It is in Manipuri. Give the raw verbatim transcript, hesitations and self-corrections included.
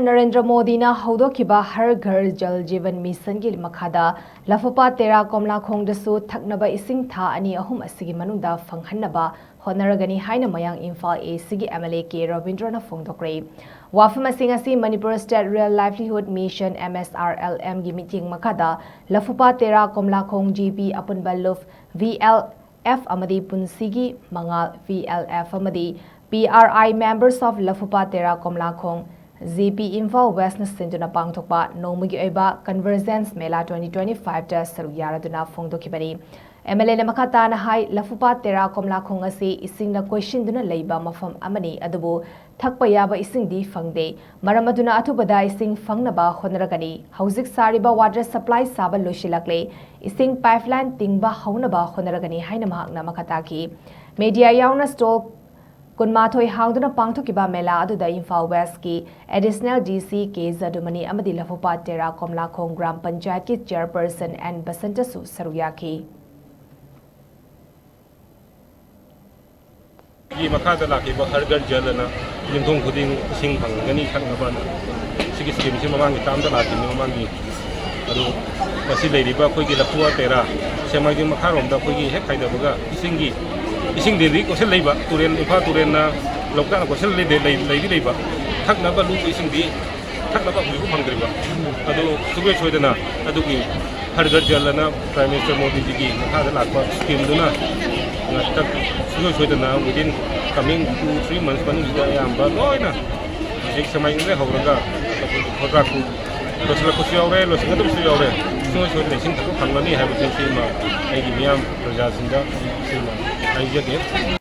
ꯅꯔꯦꯟꯗ꯭ꯔ ꯃꯣꯗꯤꯅ ꯍꯧꯗꯣꯛꯈꯤꯕ ꯍꯔ ꯘꯔ ꯖꯜ ꯖꯤꯕꯟ ꯃꯤꯁꯟꯒꯤ ꯃꯈꯥꯗ ꯂꯐꯨꯄꯥꯠ ꯇꯦꯔꯥ ꯀꯣꯝꯂꯥꯈꯣꯡꯗꯁꯨ ꯊꯛꯅꯕ ꯏꯁꯤꯡ ꯊꯥ ꯑꯅꯤ ꯑꯍꯨꯝ ꯑꯁꯤꯒꯤ ꯃꯅꯨꯡꯗ ꯐꯪꯍꯟꯅꯕ ꯍꯣꯠꯅꯔꯒꯅꯤ ꯍꯥꯏꯅ ꯃꯌꯥꯡ ꯏꯝꯐꯥꯜ ꯑꯦꯁꯤꯒꯤ ꯑꯦꯝ ꯑꯦꯜ ꯑꯦ ꯀꯦ ꯔꯕꯤꯟꯗ꯭ꯔꯅ ꯐꯣꯡꯗꯣꯛꯈ꯭ꯔꯦ꯫ ꯋꯥꯐꯝ ꯑꯁꯤꯡ ꯑꯁꯤ Manipur state rural livelihood mission, M S R L ꯑꯦꯝꯒꯤ ꯃꯤꯠꯌꯦꯡ ꯃꯈꯥꯗ ꯂꯐꯨꯄꯥꯠ ꯇꯦꯔꯥ ꯀꯣꯝꯂꯥꯈꯣꯡ ꯖꯤ ꯄꯤ ꯑꯄꯨꯟꯕ ꯂꯨꯞ, ꯚꯤ ꯑꯦꯜ ꯑꯦꯐ ꯑꯃꯗꯤ ꯄꯨꯟꯁꯤꯒꯤ ꯃꯉꯥꯜ, ꯚꯤ ꯑꯦꯜ ꯑꯦꯐ ꯑꯃꯗꯤ P R I members of Laphupat Tera Komlakhong, G P Imphal ꯋꯦꯁꯅ ꯁꯤꯟꯗꯨꯅ ꯄꯥꯡꯊꯣꯛꯄ ꯅꯣꯡꯃꯒꯤ ꯑꯣꯏꯕ ꯀꯟꯚꯔꯖꯦꯟꯁ ꯃꯦꯂꯥ twenty twenty five ꯇ ꯁꯔꯨꯛ ꯌꯥꯔꯗꯨꯅ ꯐꯣꯡꯗꯣꯛꯈꯤꯕꯅꯤ꯫ ꯑꯦꯝ ꯑꯦꯜ ꯑꯦꯅ ꯃꯈꯥ ꯇꯥꯅ ꯍꯥꯏ, ꯂꯐꯨꯄꯥꯠ ꯇꯦꯔꯥ ꯀꯣꯝꯂꯥꯈꯣꯡ ꯑꯁꯤ ꯏꯁꯤꯡꯅ ꯀꯣꯏꯁꯤꯟꯗꯨꯅ ꯂꯩꯕ ꯃꯐꯝ ꯑꯃꯅꯤ, ꯑꯗꯨꯕꯨ ꯊꯛꯄ ꯌꯥꯕ ꯏꯁꯤꯡꯗꯤ ꯐꯪꯗꯦ꯫ ꯃꯔꯝ ꯑꯗꯨꯅ ꯑꯊꯨꯕꯗ ꯏꯁꯤꯡ ꯐꯪꯅꯕ ꯍꯣꯠꯅꯔꯒꯅꯤ꯫ ꯍꯧꯖꯤꯛ ꯁꯥꯔꯤꯕ ꯋꯥꯇꯔ ꯁꯄ꯭ꯂꯥꯏ ꯁꯥꯕ ꯂꯣꯏꯁꯤꯜꯂꯛꯂꯦ꯫ ꯏꯁꯤꯡ ꯄꯥꯏꯞꯂꯥꯏꯟ ꯇꯤꯡꯕ ꯍꯧꯅꯕ ꯍꯣꯠꯅꯔꯒꯅꯤ ꯍꯥꯏꯅ ꯃꯍꯥꯛꯅ ꯃꯈꯥ ꯇꯥꯈꯤ꯫ ꯃꯦꯗꯤꯌꯥ ꯌꯥꯎꯅ ꯁ꯭ꯇꯣꯜ ꯀꯨꯟꯃꯥꯊꯣꯏ ꯍꯥꯡꯗꯨꯅ ꯄꯥꯡꯊꯣꯛꯈꯤꯕ ꯃꯦꯂꯥ ꯑꯗꯨꯗ ꯏꯝꯐꯥꯜ ꯋꯦꯁꯀꯤ ꯑꯦꯗꯤꯁꯅꯦꯜ ꯗꯤ ꯁꯤ ꯀꯦ ꯖꯗꯨꯃꯅꯤ ꯑꯃꯗꯤ ꯂꯐꯨꯄꯥꯠ ꯇꯦꯔꯥ ꯀꯣꯝꯂꯥꯈꯣꯡ ꯒ꯭ꯔꯥꯝ ꯄꯟꯆꯥꯌꯠꯀꯤ ꯆꯦꯌꯔꯄꯔꯁꯟ ꯑꯦꯟ ꯕꯁꯟꯇꯁꯨ ꯁꯔꯨꯛ ꯌꯥꯈꯤ꯫ ꯒꯤ ꯃꯈꯥꯗ ꯂꯥꯛꯈꯤꯕ ꯍꯔ ꯘꯔ ꯖꯜ ꯑꯅ ꯌꯨꯝꯊꯣꯡ ꯈꯨꯗꯤꯡ ꯏꯁꯤꯡ ꯐꯪꯒꯅꯤ ꯊꯛꯅꯕꯅ ꯁꯤꯒꯤ ꯁ꯭ꯀꯤꯝꯁꯤ ꯃꯃꯥꯡꯒꯤ ꯇꯥꯝꯗ ꯂꯥꯛꯈꯤꯕꯅꯤ꯫ ꯃꯃꯥꯡꯒꯤ ꯑꯗꯨ ꯃꯁꯤ ꯂꯩꯔꯤꯕ ꯑꯩꯈꯣꯏꯒꯤ ꯂꯐꯨꯋꯥ ꯇꯦꯔꯥ ꯁꯦꯛꯃꯥꯏꯖꯤꯡ ꯃꯈꯥꯔꯣꯝꯗ ꯑꯩꯈꯣꯏꯒꯤ ꯍꯦꯛ ꯍꯥꯏꯗꯕꯒ ꯏꯁꯤꯡꯒꯤ, ꯏꯁꯤꯡꯗꯤ ꯀꯣꯏꯁꯤꯜ ꯂꯩꯕ ꯇꯨꯔꯦꯜ, ꯏꯝꯐꯥꯜ ꯇꯨꯔꯦꯜꯅ ꯂꯣꯛꯇꯥꯛꯅ ꯀꯣꯏꯁꯤꯜ ꯂꯩꯗꯤ ꯂꯩ-, ꯂꯩꯗꯤ ꯂꯩꯕ, ꯊꯛꯅꯕ ꯂꯨꯕ ꯏꯁꯤꯡꯗꯤ ꯊꯛꯅꯕ ꯍꯧꯖꯤꯛꯐꯥꯎ ꯐꯪꯗ꯭ꯔꯤꯕ꯫ ꯑꯗꯨ ꯁꯨꯡꯁꯣꯏ ꯁꯣꯏꯗꯅ ꯑꯗꯨꯒꯤ ꯍꯔ ꯘꯔ ꯖꯜ ꯑꯅ Prime Minister ꯃꯣꯗꯤꯖꯤꯒꯤ ꯃꯈꯥꯗ ꯂꯥꯛꯄ ꯁ꯭ꯀꯤꯝꯗꯨꯅ ꯉꯥꯛꯇ ꯁꯨꯡꯁꯣꯏ ꯁꯣꯏꯗꯅ within coming two three months ꯃꯅꯨꯡꯁꯤꯗ ꯑꯌꯥꯝꯕ ꯂꯣꯏꯅ ꯍꯧꯖꯤꯛ ꯁꯦꯛꯃꯥꯏꯖꯤꯡꯗꯒꯤ ꯍꯧꯔꯒ ꯈꯣꯗ꯭ꯔꯥꯛꯄꯨ ꯂꯣꯏꯁꯤꯜꯂꯛꯄꯁꯨ ꯌꯥꯎꯔꯦ, ꯂꯣꯏꯁꯤꯟꯒꯗꯕꯁꯨ ꯌꯥꯎꯔꯦ꯫ ꯁꯨꯡꯁꯣꯏ ꯁꯣꯏꯗꯅ ꯏꯁꯤꯡ ꯊꯛꯄ ꯐꯪꯂꯅꯤ ꯍꯥꯏꯕꯁꯤ ꯁꯤꯃ ꯑꯩꯒꯤ ꯃꯤꯌꯥꯝ ꯄ꯭ꯔꯖꯥꯁꯤꯡꯗ ꯁꯤꯃ ꯍꯥꯏꯖꯒꯦ꯫